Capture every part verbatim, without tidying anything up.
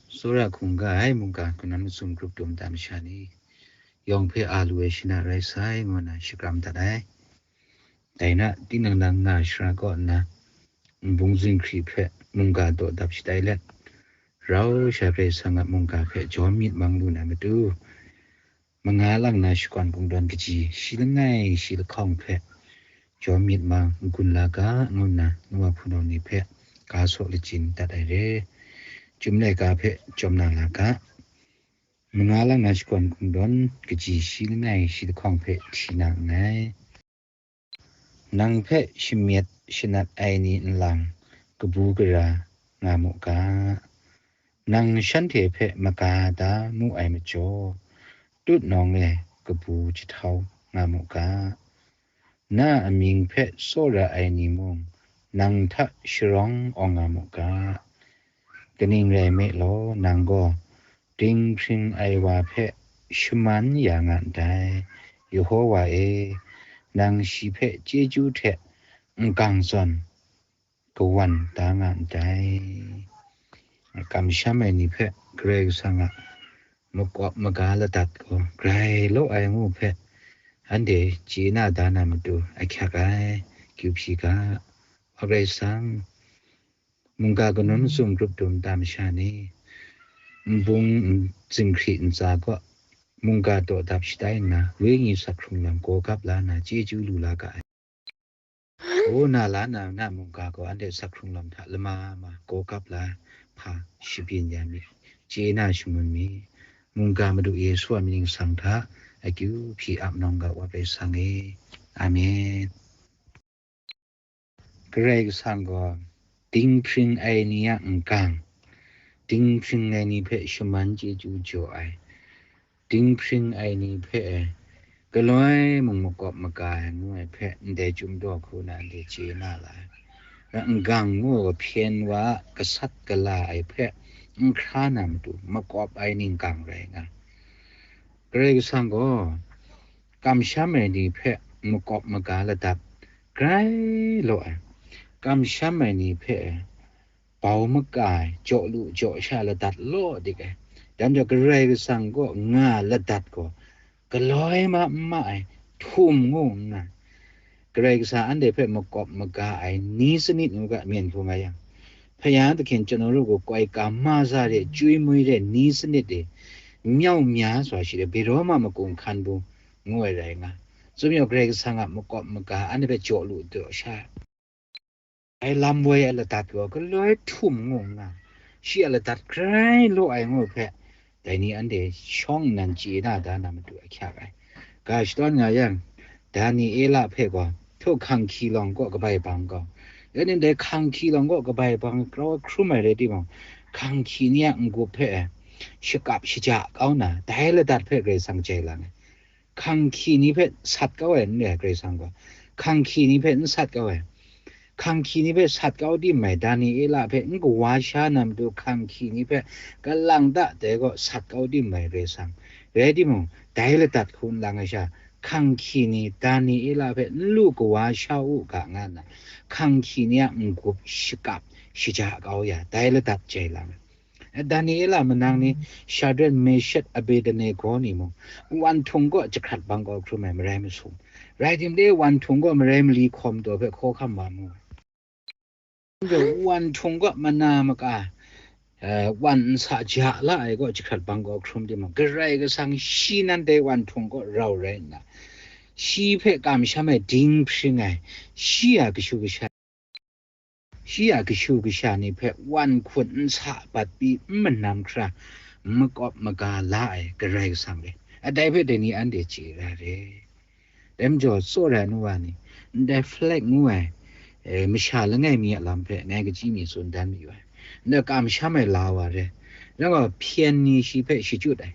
Tsawra hkungga ai mungga kanawn masum grup dum ta masha ni yawng hpe a lu ai shana rai sai ngu na shakram dat ai. Dai na, tinang nang nga shara kaw nna, nbung zinghkri hpe mungga daw dap shatai let, rau sha Karai Kasang a mungga hpe jawm myit mang lu na matu, manga lang na shakawn kungdawn kaji shi langai shi lahkawng hpe jawm myit mang n-gun la ga, ngu nna nu wa hpunau ni hpe ga saw lachin dat ai re. Chyum laika hpe chyawm na la ga. Manga lang na shakawn kungdawn kaji shi langai shi lahkawng hpe hti na nngai. Nang hpe shamyet shanat ai ni nlang kabu gara nga mu ga. Nang shanhte hpe maga da mu ai majaw, tutnawng e kabu jahtau nga mu ga. Na amying hpe tsawra ai ni mung nang hta sharawng awng nga mu ga. Kaning rai me law, nang gaw dinghpring ai wa hpe shaman ya nga ndai. Yehowa e, nang shi hpe chyeju hte n-gang zawn kawan da nga ndai. Kamsham ai ni hpe Karai Kasang a makawp maga ladat gaw grai law ai ngu hpe anhte chye na da na matu ahkyak ai, kyu hpyi ga. Wa Karai Kasang, mungga kanawn masum grup dum ta masha ni, nbung zinghkri ntsa kaw mungga daw dap shatai nna, wenyi sak hkrung lam gaw gap la na chyeju lu la ga ai. Kaw na la na, na mungga gaw anhte sak hkrung lam hta lama ma gaw gap la hpa shabyin ya mi, chye na shangun mi, mungga Madu Yesu a mying ningsang hta akyu hpyi ap nawng ga, Wa Karai Kasang e. Amen. Karai Kasang gaw dinghpring ai ni a n-gang, dinghpring ai ni hpe shaman chyeju jaw ai, dinghpring ai ni hpe galoi mung makawp maga ai ngu ai hpe ndai Chyum daw hku na anhte chye na la ai. N-gang ngu ai gaw hpyen wa a gasat gala ai hpe n hkra na matu makawp ai ni n-gang rai nga. Karai Kasang gaw kamsham ai ni hpe makawp maga ladat grai law ai, kamsham ai ni hpe bau maka ai, jaw lu jaw sha ladat law dik ai. Dan jaw Karai Kasang kaw nga ladat gaw galoi ma n ma ai, htum ngu nna, Karai Kasang anhte hpe makawp maga ai ni sanit ngu ga, myen hkrum nga yang, พระยาသခင် ကျွန်တော်တို့ကို ကွယ်ကာမှစတဲ့ ကျွေးမွေးတဲ့ နည်းစနစ်တွေ မြောက်များစွာရှိတယ်။ ဘယ်တော့မှ မကုန်ခန်းဘူး ငို့ဝဲတာငါ။ ဆိုပြီးတော့ Karai Kasang a makawp maga anhte hpe jaw lu jaw sha ai lam woi ai ladat gaw galoi htum ngu nna, shi a ladat grai law ai ngu hpe, dai ni anhte shawng nnan chye na da na matu ahkyak ai. Ga shadawn nga yang, Daniela hpe gaw, htaw hkang hkyi lawng kaw kabai bang gaw, ya ning dai hkang hkyi lawng kaw kabai bang grau hkrum ai rai timung, hkang hkyi ni a n-gup hpe shakap shaja kau na, dai ladat hpe Karai Kasang jai lang ai. Hkang hkyi ni hpe sat kau ai n re ai Karai Kasang gaw, hkang hkyi ni hpe n sat kau ai. Hkang hkyi ni hpe sat kau tim mai, Daniela hpe n kawa sha na matu hkang hkyi ni hpe galang da dai gaw sat kau tim mai Karai Kasang. Rai timung, dai ladat hku n lang ai sha, hkang hkyi ni Daniela hpe n lu kawa sha u ga nga nna, hkang hkyi ni a n-gup shakap shaja kau ya, dai ladat jai lang ai. Daniela manang ni, Shadrak, Meshak, Abednego ni mung, wan htung kaw jahkrat bang kau hkrum ai marai masum. Rai timung, wan htung kaw marai mali hkawm taw hpe hkawhkam wa mu ai. Wan htung kaw mana maka, eh, wan nsa ja la ai kaw jahkrat bang kau hkrum timung, Karai Kasang shi nan dai wan htung kaw rau rai nna, shi hpe kamsham ai dinghpring ai, shi a kashu kasha, shi a kashu kasha ni hpe wan hkun nsa bat pyi n manam hkra makawp maga la ai Karai Kasang re. Adai hpe dai ni anhte chye ra re. Dai majaw, tsawra ai nu wa ni, ndai Flag ngu ai, eh, masha langai mi a lam hpe ngai kachyi mi tsun dan mayu ai. Ndai kamsham ai la wa re. Rai gaw, hpyen ni shi hpe shachyut ai.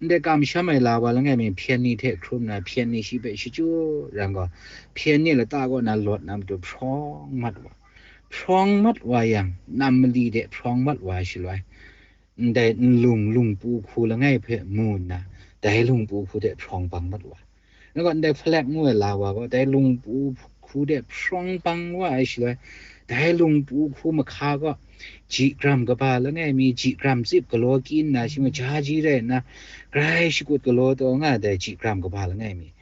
Ndai kamsham ai la wa langai mi hpyen ni hte hkrum na, hpyen ni shi hpe shachyut rai gaw, hpyen ni lata kaw na lawt na matu hprawng mat wa. Hprawng mat wa yang, nam mali de hprawng mat wa shaloi, ndai nlung lungpu hku langai hpe mu nna, dai lungpu hku de hprawng bang mat wa. Rai gaw, ndai Flag ngu ai la wa gaw, dai lungpu hku de hprawng bang wa ai shaloi, Dai lungpu hku mahka gaw, ji kram kaba langai mi, ji kram tsip galaw kyin na, shi mung jaji rai nna, grai shakut galaw taw nga ai dai ji kram kaba langai mi.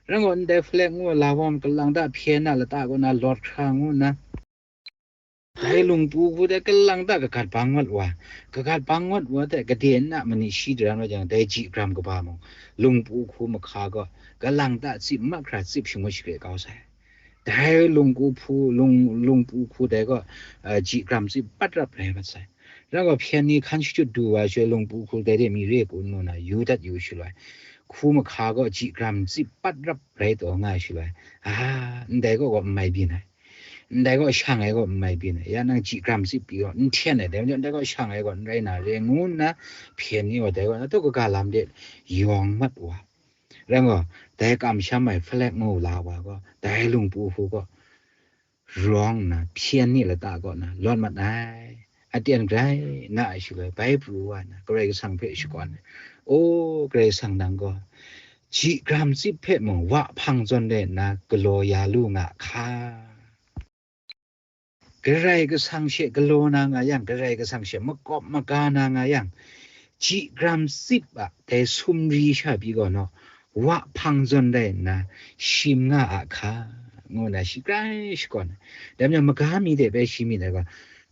Rai gaw, ndai Hpalek ngu ai lawam kalang ta hpyen na lata kaw na lawt hkra ngu nna, dai lungpu hku dai kalang ta kagat bang wat wa, kagat bang wat wa dai gade nna manit shi daran wa jang, dai ji kram kaba mung, lungpu hku mahka gaw, kalang ta tsip mahkra tsip shangut shagre kau sai. Dai lungpu hku, lung, lungpu hku dai gaw, a, ji kram tsip pat rap rai mat sai. Rai gaw, hpyen ni hkan shachyut du wa ai shaloi, lungpu hku dai de mi re kun ngu na, yu dat yu shaloi, hku mahka gaw ji kram tsip pat rap rai taw nga ai shaloi, a, ndai gaw gaw n mai byin ai. Ndai gaw shang ai gaw n mai byin ai. Ya nang ji kram tsip pyi gaw n hten ai. Dai majaw, ndai gaw shang ai gaw n rai na re ngu nna, hpyen ni gaw dai gaw na, tau kaga lam de yawng mat wa. Rai gaw, dai kamsham ai Hpalek ngu la wa gaw, dai lungpu hku gaw rawng nna, hpyen ni lata kaw na lawt mat ai. Aten grai na ai shaloi, bai pru wa nna, Karai Kasang hpe shakawn ai. O, Karai Kasang nang gaw, ji kram tsip hpe mung wa hpang zawn rai nna galaw ya lu nga hka. Karai Kasang she galaw na nga yang, Karai Kasang she makawp maga na nga yang, ji kram tsip a dai sumri sha pyi gaw naw, wa hpang zawn rai nna, shim nga a hka, ngu na shi grai shakawn ai. Dai majaw, maga mi de bai shi myit ai gaw,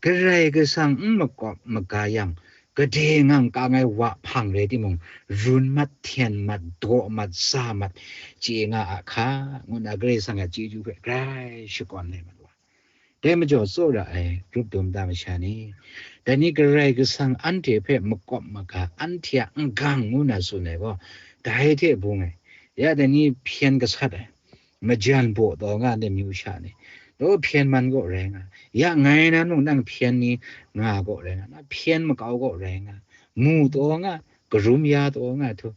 Karai Kasang n makawp maga yang, gade ngang kang ai wa hpang rai timung, run mat, hten mat, daw mat, sa mat, chye nga a hka, ngu na Karai Kasang a chyeju hpe grai shakawn ai mat wa. Dai majaw, tsawra ai grup dum ta masha ni, dai ni Karai Kasang anhte hpe makawp maga, anhte a n-gang ngu na tsun ai gaw, dai hte bung ai. Ya dai ni hpyen gasat ai, majan baw taw nga ai myu sha ni, daw hpyen man gaw rai nga, ya ngai nan mung nang hpyen ni nga gaw rai nga, na hpyen makau gaw rai nga, mu taw nga, karum ya taw nga htu,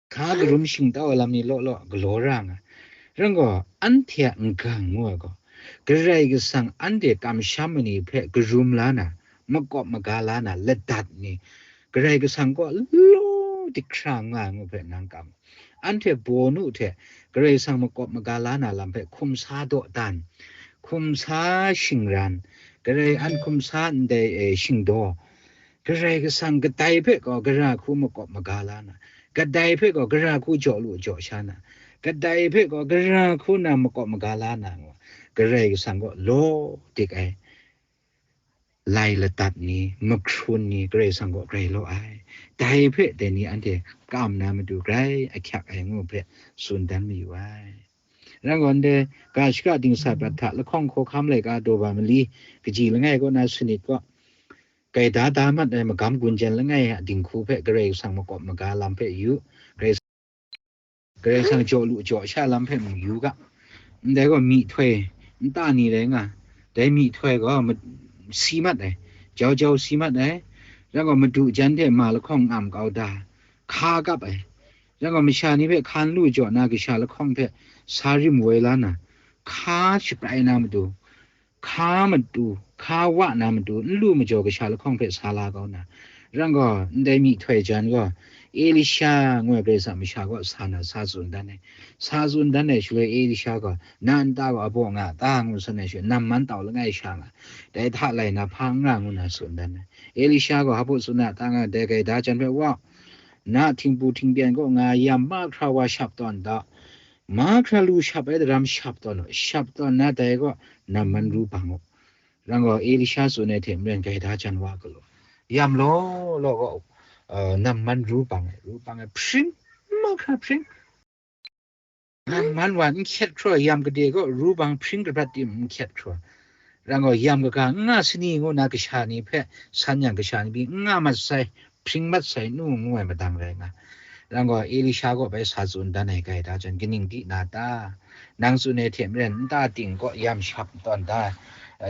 hka karum shingtau ai lam ni law law galaw ra nga. Rai gaw, anhte a n-gang ngu ai gaw, Karai Kasang anhte kamsham ai ni hpe karum la na, makawp maga la na, ladat ni, Karai Kasang kaw law dik hkra nga ai ngu hpe nang kam. Anhte bawnu hte Karai Kasang makawp maga la na lam hpe hkum sa dawdan, hkum sa shingran, Karai an hkum sa ndai e shingdaw, Karai Kasang kadai hpe gaw gara hku makawp maga la na, kadai hpe gaw gara hku jaw lu jaw sha na, kadai hpe gaw gara hku na makawp maga la na ngu, Karai Kasang kaw law dik ai lai ladat ni, mahkrun ni Karai Kasang kaw grai law ai. Dai hpe dai ni anhte kam na matu grai ahkyak ai ngu hpe tsun dan mayu ai. Rai gaw, ndai ga shaka dingsa prat hta lahkawng hkawhkam laika daw ba mali kaji langai kaw na sanit kaw, gaida da mat ai magam gun jan langai a dinghku hpe Karai Kasang makawp maga lam hpe yu, Karai, Karai Kasang jaw lu jaw sha lam hpe mung yu ga. Ndai gaw myihtoi nta ni rai nga, dai myihtoi gaw ma-, si mat ai, jau jau si mat ai, rai gaw madu jan hte ma lahkawng ngam kau da, hka kap ai, rai gaw masha ni hpe hkan lu jaw na kasha lahkawng hpe sa rim woi la na, hka shabrai na matu, hka matu, hka wa na matu, n lu majaw kasha lahkawng hpe sa la kau na, rai gaw, ndai myihtoi jan gaw, Elisha ngu ai Karai Kasang masha kaw sa na sa tsun dan ai. Sa tsun dan ai shaloi Elisha gaw, na nta gaw abaw nga ta ngu san ai shaloi, nam man tau langai sha nga, dai hta lai na hpa n ra ngu na tsun dan ai. Elisha gaw hpa tsun na ta nga, dai gaida jan hpe wa, na htingbu htingpyan kaw nga yam mahkra wa shap tawn da, mahkra lu shap ai daram shap tawn u, shap tawn na dai gaw nam man ru bang u. Rai gaw, Elisha tsun ai hte maren gaida jan wa galaw, yam law law gaw, uh, nam man ru bang ai, ru bang ai, hpring, mahkra hpring. Nam man wa n hkyet hkraw, yam gade gaw ru bang hpring kabrat tim n hkyet hkraw. Rai gaw, yam kaga n nga sani ngu na kasha ni hpe san yang, kasha ni pyi n nga mat sai, hpring mat sai nu ngu ai madang rai nga. Rai gaw, Elisha kaw bai sa tsun dan ai gaida jan, kaning di na ta? Nang tsun ai hte maren nta ting kaw yam shap tawn da,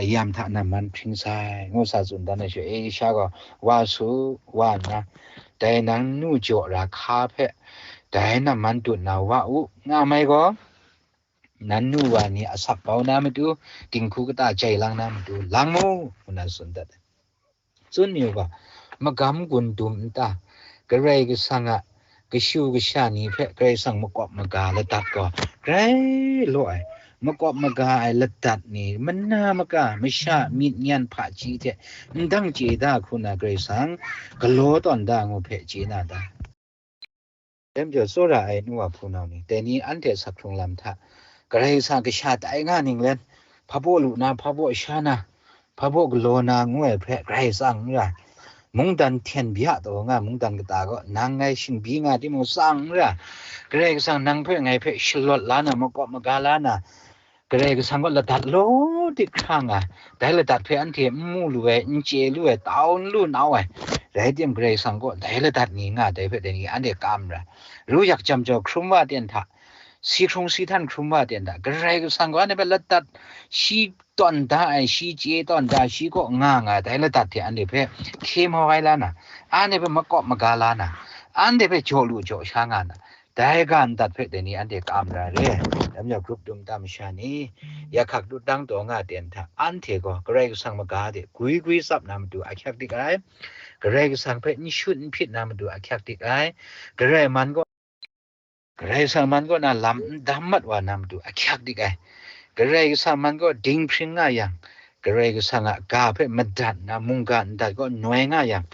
yam hta nam man hpring sai, ngu sa tsun dan ai shaloi, Elisha gaw, wa su, wa nna, dai nang nu jaw ra hka hpe dai nam man dut na wa u, nga mai gaw, nan nu wa ni asak bau na matu, dinghku kata jai lang na matu, lang mu, ngu na tsun dat ai. Tsun mi u gaw, magam gun dum nta, Karai Kasang a kashu kasha ni hpe Karai Kasang makawp maga ladat gaw grai law ai. makawp maga ai ladat ni, mana maka masha myit nyan hpaji hte ndang chye da hku na Karai Kasang galaw tawn da ngu hpe chye na ta? Dai majaw, tsawra ai nu wa hpunau ni, dai ni anhte asak hkrung lam hta Karai Kasang kasha tai nga ninglen, hpabaw lu na, hpabaw sha na, hpabaw galaw na ngu ai hpe Karai Kasang n ra, mungdan hten bya taw nga, mungdan kata gaw nang ngai shingbyi nga timung, tsang n ra, Karai Kasang nang hpe ngai hpe shalawt la na, makawp maga la na, Karai Kasang gaw ladat law dik hkra nga, dai ladat hpe anhte n mu lu ai, n chye lu ai, tau n lu nau ai, rai tim, Karai Kasang gaw dai ladat ni nga, dai hpe dai ni anhte kam ra, ru yak jam jaw hkrum wa ten hta, si hkrung si htan hkrum wa ten hta, Karai Kasang gaw anhte hpe ladat, shi tawn da ai, shi chye tawn da, shi kaw nga nga, dai ladat hte anhte hpe hkye mau ai la na, anhte hpe makawp maga la na, anhte hpe jaw lu jaw sha nga na, dai ga ndat hpe dai ni anhte kam ra re. Dai majaw, grup dum ta masha ni, ya hkak dut dang taw nga ten hta, anhte gaw Karai Kasang maga de gwi gwi tsap na matu ahkyak dik ai, Karai Kasang hpe n shut n hpyit na matu ahkyak dik ai, Karai man gaw, Karai Kasang man kaw na lam n dam mat wa na matu ahkyak dik ai, Karai Kasang man kaw dinghpring nga yang, Karai Kasang a ga hpe madat na mungga ndat kaw noi nga yang,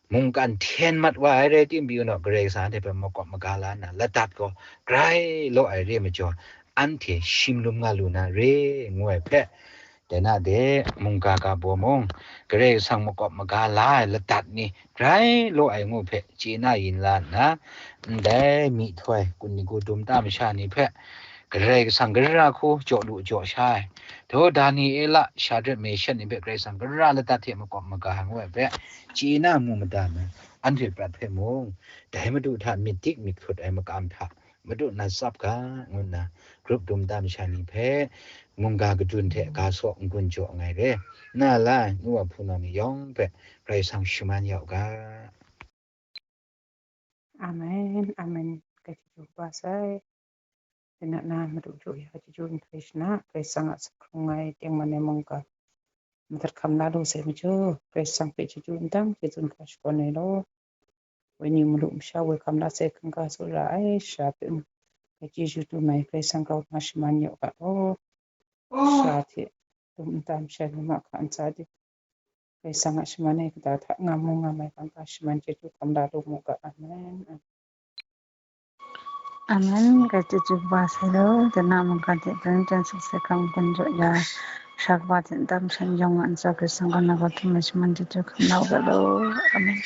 mungkan hten mat wa ai rai tim, pyi u naw, Karai Kasang anhte hpe makawp maga la nna, ladat gaw grai law ai re ai majaw, anhte shim lum nga lu na re, ngu ai hpe, dai na de, mungga ga baw mung, Karai Kasang makawp maga la ai ladat ni grai law ai ngu hpe chye na yin la nna, ndai myihtoi, kun ni ku dum ta masha ni hpe, Karai Kasang gara hku jaw lu jaw sha ai, daw Daniela, Shadrak, Meshak ni hpe Karai Kasang gara ladat hte makawp maga ai ngu ai hpe chye na mu mada na, anhte prat hpe mung, dai Madu hta myit dik myit hkut ai makam hta Madu na tsap ga, ngu nna grup dum ta masha ni hpe mungga kadun hte ga saw n-gun jaw nga ai re. Na la ai nu wa hpunau ni yawng hpe Karai Kasang shaman ya u ga. Amen, amen. Kachyu kaba sai. Dai na, Madu jaw ya chyeju nhtoi shana, Karai Kasang a asak hkrung ai tengman ai mungga madat hkam la lu sai majaw, Karai Kasang hpe chyeju n dang, chyeju n hkra shakawn ai law. Wenyi malu masha woi hkam la sai hkungga tsawra ai sha hpe mung, chyeju dum ai Karai Kasang grau na shaman ya u ga law. Sha hte dum nta masha ni mahka ntsa de, Karai Kasang a shaman ai kata hta nga mu nga mai hkungga shaman chyeju hkam la lu mu ga. Amen. Amen. Kachyu kaba sai law, dai na mungga hte dun jan sukse hkam gun jaw ya, sha kaba hte nta masha ni yawng a ntsa Karai Kasang grau na grau dum ai shaman chyeju hkam la u ga law. Amen.